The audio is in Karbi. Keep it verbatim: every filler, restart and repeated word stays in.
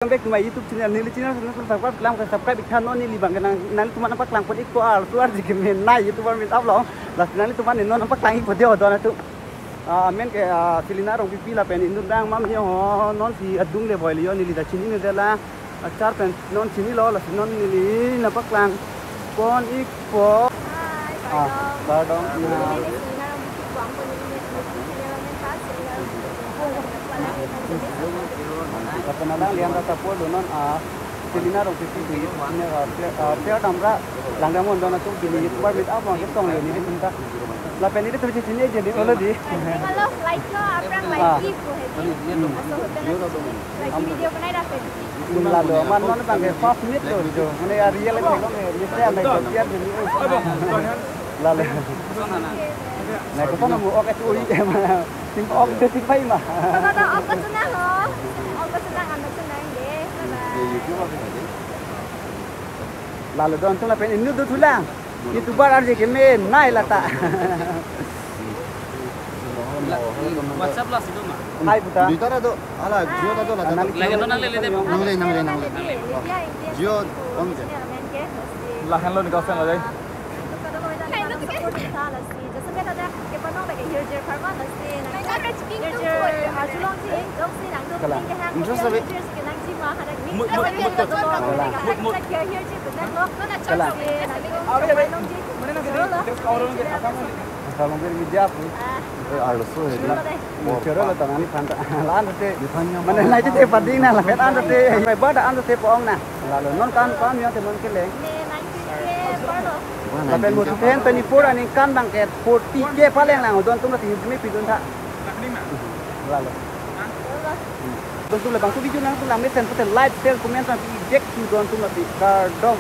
Welcome back to my YouTube channel. Neli channel subscribe lang, subscribe ik tha. Non neli abang ke nang, nanglitum aphan nangpaklang pon ikpo, arloso arje keme nai YouTuber meet up along. Lasi nanglitum aphan non nangpaklang ikpo dei ho don atum. Ah, amen ke, ah, Selina Rongpipi lapen inut dang ma mane ho, non si adung le boy le ho, neli ta chininedetlang. Achar pen non chinilo, lasi non neli nangpaklang pon ikpo. Hi, ah, kardom. Kardom. Neli Selina Rongpipi, bang pon neli YouTube channel amen ta Selina Rongpipi. Lapen alanglihan ta support do non, ah, Selina Rongpipi, ah, share, ah, share damra langdam non don atum, pini YouTuber meet up along ketong le nelitum ta. Lapen nelitum chechini je dei already. Halo, like lo, aphrang like, ah, di pu hedi. Hmm. Aso hotel na chini, like, video banai ra pen. Hmm, lalo, amat non abang ke first meet lo jo. Mane a real life lo ne, ni se amai ko tiar je ni. Lalo. Nai ko sana mu ok tu i em. Tim ok de tim pai ma. Tata, tata, ok ko sana ho. Ok ko sana, ano sana de. Bye bye. Lalo don atum lapen inut do thulang. YouTuber arje keme nai lata. WhatsApp la sido ma. Hai puta. Duita ra do, hala, Jio ta do la. Ah, nang lagi no nang lele de. Nang le, nang le, nang le. Jio on je. Lahenlo ni kausen la jai. Kalang. Interest sabi. Mut, mut, mut, mut. Kalang. Kalang. Kalang. Media pu. Eh, arloso hedi. Choro lo tong ani phanta. La-an te. Mane nai te pading na lapen an te. Mai ba da an te po-ong na. Lalo non kan kan yo te non kele. Lapen mo ten twenty-four aningkan abang ke forty K paleng lang don atum la ti me pidun tha. Lalo. Don atum labang tu video nang tu lang mesen pute like, share, comment, nang ijek tu don atum la ti kardom.